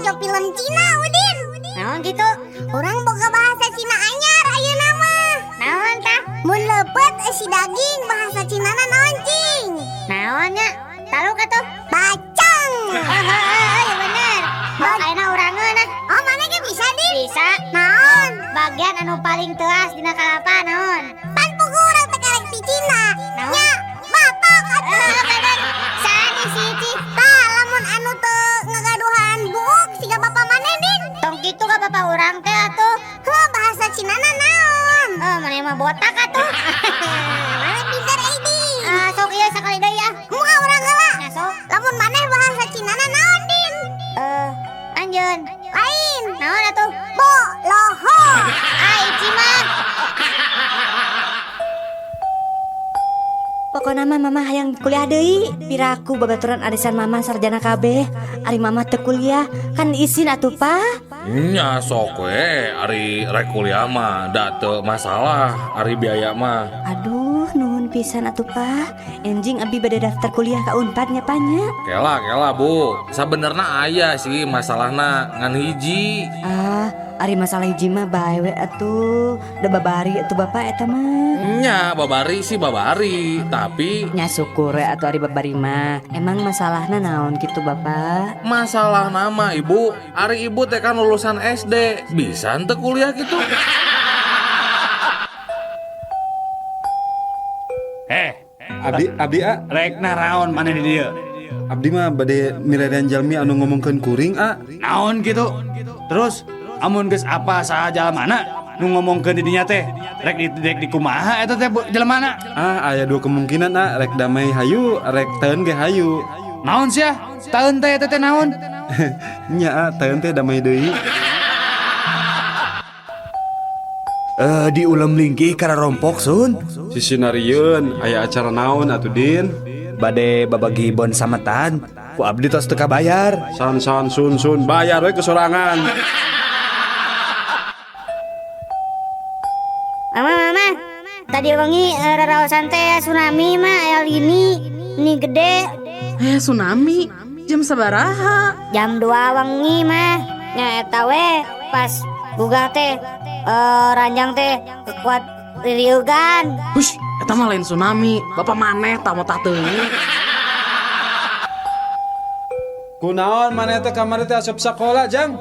Lalajo film Cina, Udin. Naon gitu? Urang boga bahasa Cina anyar ayeuna mah. Naon tah? Mun leupeut eusi daging bahasa Cina na naon, cing? Naon nya? Taluk atuh. Bacang. Oh, heeh, ya bener. Oh, ayeuna urang ngeunah. Oh, maneh ge bisa, Din? Bisa. Naon? Bagian anu paling teuas dina kalapa naon? Pan pugu urang teh karek ti Cina. Naon? Nya, batok atuh. Eh, bener. Saha si Ici? Tah, lamun anu teu ngagaduhan buuk siga bapa maneh, Din. Tong kitu ka bapak urang teh atuh. Heuh, bahasa Cina na naon? Eh, maneh mah botak atuh. Maneh pinter euy, Din. Ah, sok ieu sakali deui ah. Moal urang heula. Nah, sok. Lamun maneh bahasa Cina na naon, Din? Eh, anjeun. Lain. Naon atuh? Bo loho. Ah, Ici mah. Pokokna mah mama hayang kuliah deui. Piraku babaturan arisan mama sarjana kabeh. Ari mama teu kuliah, kan isin atuh, Pa. Nya sok we, ari rek kuliah mah da teu masalah, ari biaya mah. Aduh, nuhun pisan atuh, Pa. Enjing abi bade daftar kuliah ka Unpad nya, Pa nya. Kela kela Bu, sabenerna aya sih masalahna ngan hiji. Ah, ari masalah hiji mah bae we atuh. Da babari atuh Bapak eta mah. Nya babari sih babari, tapi Nya syukur we atuh ari babari mah. Emang masalahna naon gitu, Bapak? Masalah nama Ibu, ari Ibu teh kan lulusan SD, bisa henteu kuliah gitu? Eh, Abdi abdi a. Rek naraon maneh di dieu? Abdi mah bade milarian jalmi anu ngomongkeun kuring, a. Naon gitu? Terus amun geus apa saha jalmana nu ngomongkeun di dinya teh? Rek di rek di kumaha eta teh jelmana? Ah, aya dua kemungkinan, a, rek damai hayu, rek teun ge hayu. Naon sia? Taeun teh eta teh naon? Nya a, teun teh damai deui. Eh, di ulem lingkih karena rompok sun. Sisi narieun aya acara naon atuh, Din? Bade babagi bon sametan ku abdi tos teu kabayar. San san sun sun bayar we kesorangan. Mama, mama. Tadi wengi raraosan teh tsunami mah aya lini. Ini gede. Eh, tsunami. Jam sabaraha? Jam 2 wengi mah. Nya eta we pas gugah teh ranjang teh kuat ririugan. Hush, eta mah lain tsunami. Bapak maneh tah motah teuing. Kunaon maneh teh kamari teh asup sakola, Jang?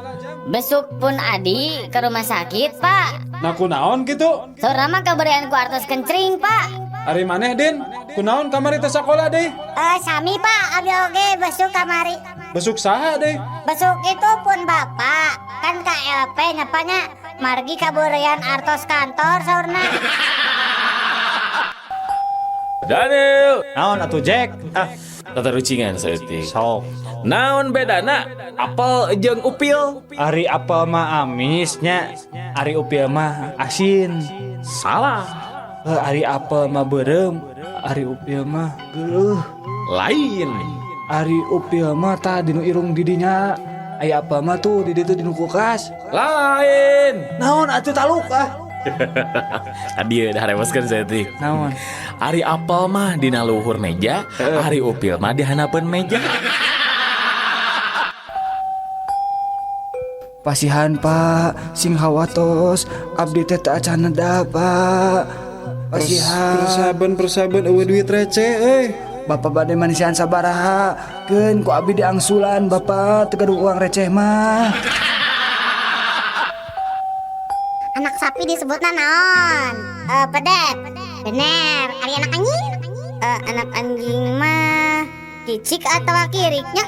Besuk pun adi ke rumah sakit, Pak. Nah, kunaon kitu? Saurna mah kaberian ku artos kencring, Pak. Ari maneh, Din? Kunaon kamari teh sakola deui? Eh, sami, Pak, abi oge besuk kamari. Besuk saha deui? Besuk itu pun bapak kan KLP nyapanya margi kaburian artos kantor saurna. Daniel, Naon atuh Jack? Ah, tatarucingan saeutik. Sok. Naon bedana apel jeung upil? Ari apel mah amis nya, ari upil mah asin. Salah. Eh, ari apel mah beureum, ari upil mah geuleuh. Lain. Ari upil mah tah dinu irung didinya. Aya apel mah tuh di ditu dinu kulkas. Lain. Naon atuh taluk ah? Tadi udah reweskeun saeutik. Naon? Ari apel mah dina luhur meja, ari upil mah di handapeun meja. Pasihan Pak, sing hawatos, abdi teh teu acan neda Pak. Pasihan. Persaben persaben eueuh duit receh euy. Bapak bade manisian sabaraha, keun ku abdi diangsulan Bapak teu gaduh uang receh mah. Anak sapi disebutna naon? Eh, pedet. Bener. Ari anak anjing? Eh, anak anjing mah cicik atau kiriknya?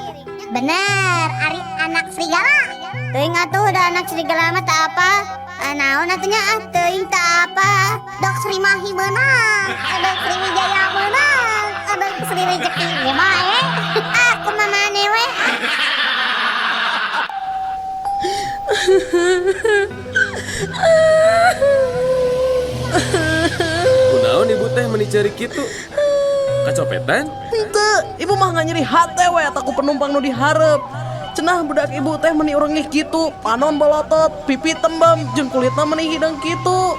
Bener. Ari anak serigala. Teuing atuh da anak serigala mah tak apa. Ah, naon atuh nya ah teuing tak apa. Dok Sri Mahi meunang. Dok Sri Wijaya meunang. Dok Sri Rezeki ge bae. Aku mah maneh we. Kunaon ibu teh meni ceurik kitu? Kacopetan? Henteu, ibu mah nggak nyeri hate we eta ku penumpang nu dihareup. Cenah budak ibu teh meni urengih kitu, panon bolotot, pipi tembem, jeung kulitna meni hideung kitu.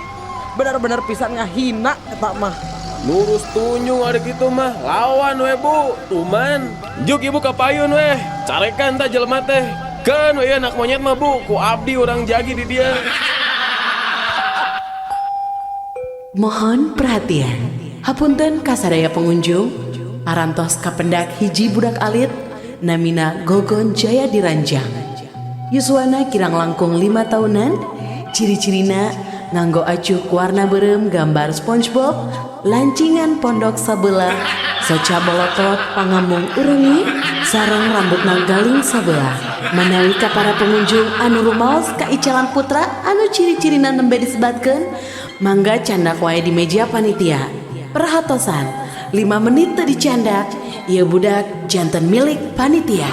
Benar-benar pisan ngahina eta mah. Lurus tunjung ari kitu mah, lawan we Bu, tuman. Juk ibu ka payun weh, carekan tah jelema teh. Keun we anak monyet mah Bu, ku abdi urang jagi di dia. Mohon perhatian. Hapunten kasadaya pengunjung, parantos kapendak hiji budak alit namina Gogon Jaya Diranjang. Yuswana kirang langkung 5 tahunan, ciri-cirina nganggo acuk warna beureum gambar SpongeBob, lancingan pondok sabelah, soca bolotot pangamung urengi, sareng rambutna galing sabelah. Manawi ka para pengunjung anu rumaos ka Icalan Putra anu ciri-cirina nembe disebatkeun, mangga candak wae di meja panitia. Perhatosan, 5 menit teu dicandak, ieu budak janten milik panitia.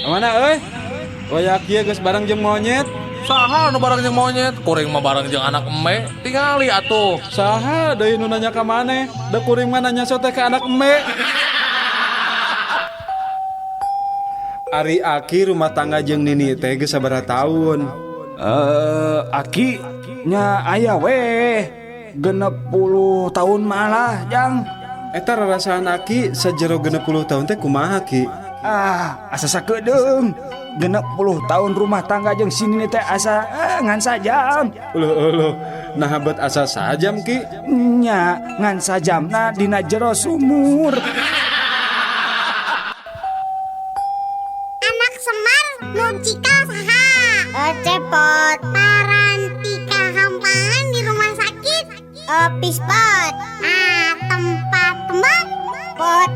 Mana euy? Waya kieu geus bareng jeung monyet. Saha nu bareng jeung monyet? Kuring mah bareng jeung anak eme. Tingali atuh. Saha deui nu nanya ka maneh? Da kuring mah nanya sote ka anak eme. Ari Aki rumah tangga jeung Nini teh geus sabaraha taun? Aki nya aya weh 60 tahun malah jang. Eta rarasaan Aki sajero 60 tahun teh kumaha Ki? Ah, asa sakedeung. 60 tahun rumah tangga jeung si Nini teh asa ngan sajam. Uluh uluh, nah bet asa sajam Ki? Nya ngan sajamna dina jero sumur. Anak Semar nu cikal saha? Cepot. Parantika hampahan di rumah sakit. Pispot. Ah, tempat tembak. Pot.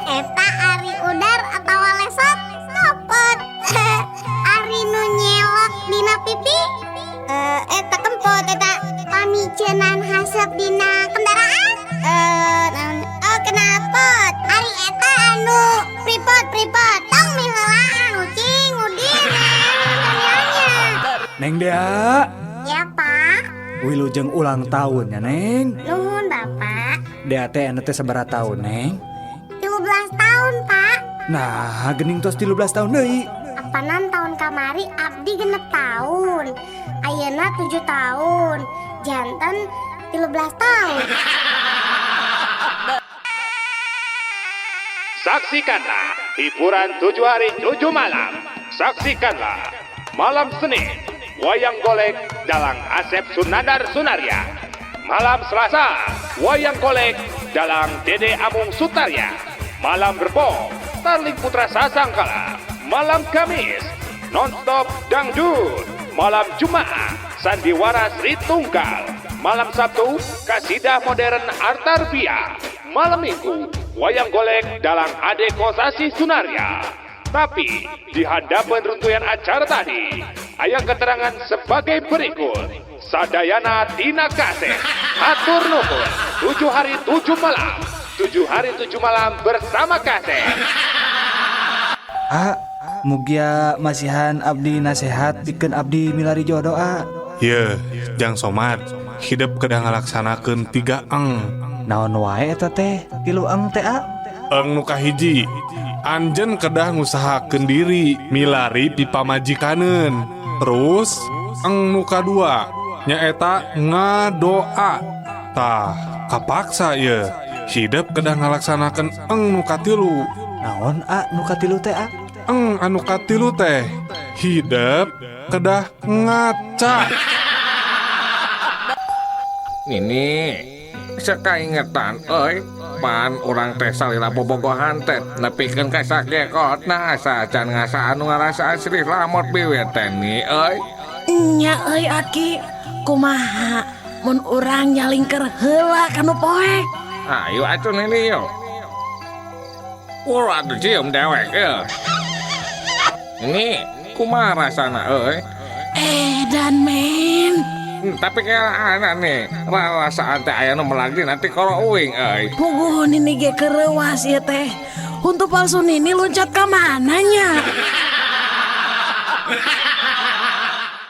Eta ari udar atawa lesot. Kopot. Ari nu nyelok dina pipi. Eta kempot eta pamiceunan haseup dina kendaraan. Oh knalpot. Ari eta anu pripot pripot. Tong miheulaan ucing udin. Neng Dea. Ya Pak. Wilujeng ulang tahun ya Neng. Nuhun Bapak. Dea teh anu teh sabaraha tahun Neng? 13 tahun Pak. Nah gening tos 13 tahun deui. Apanan tahun kamari abdi 6 tahun. Ayeuna 7 tahun. Janten 13 tahun. Saksikanlah hiburan 7 hari 7 malam. Saksikanlah malam Senin Wayang Golek Dalang Asep Sunandar Sunarya. Malam Selasa Wayang Golek Dalang Dede Amung Sutarya. Malam Rebo Tarling Putra Sasangkala. Malam Kamis Nonstop Dangdut. Malam Jumat Sandiwara Sri Tunggal. Malam Sabtu Kasidah Modern Artarbia. Malam Minggu Wayang Golek Dalang Ade Kosasi Sunarya. Tapi di hadapan runtuyan acara tadi aya keterangan sebagai berikut. Sadayana Tina Kaset. Hatur nuhun. 7 hari 7 malam. 7 hari 7 malam bersama Kaset. Ah, mugia masihan abdi nasehat pikeun abdi milari jodoh ah. Ye, Jang Somad, hidup kedah ngalaksanakeun 3 eng. Naon wae eta teh? 3 eng teh ah. Eng nu kahiji, anjeun kedah ngusahakeun diri milari pipamajikaneun. Terus eng nu kadua nyaeta ngadoa. Tah, kapaksa ye. Hidup kedah ngalaksanakeun eng nu katilu. Naon a nu katilu teh a? Eng anu katilu teh hidup kedah ngaca. Nini, sekaingetan euy, pan urang teh salila bobogohan teh nepikeun ka sakekotna asa acan ngasa anu ngarasaan sirih lamot biwir teh ni euy. Nya euy Aki, kumaha mun urang nyalingker heula ka nu poek? Ayo atuh Nini yo. Urang atuh cium dewek euy. Ini kumaha rasana euy? Edan men. Tapi kayak anak nih, rarasaan teh aya nu melagi nanti koro uing euy. Puguh Nini ge kereuwas ieu teh. Huntu palsu Nini loncat ka mana nya?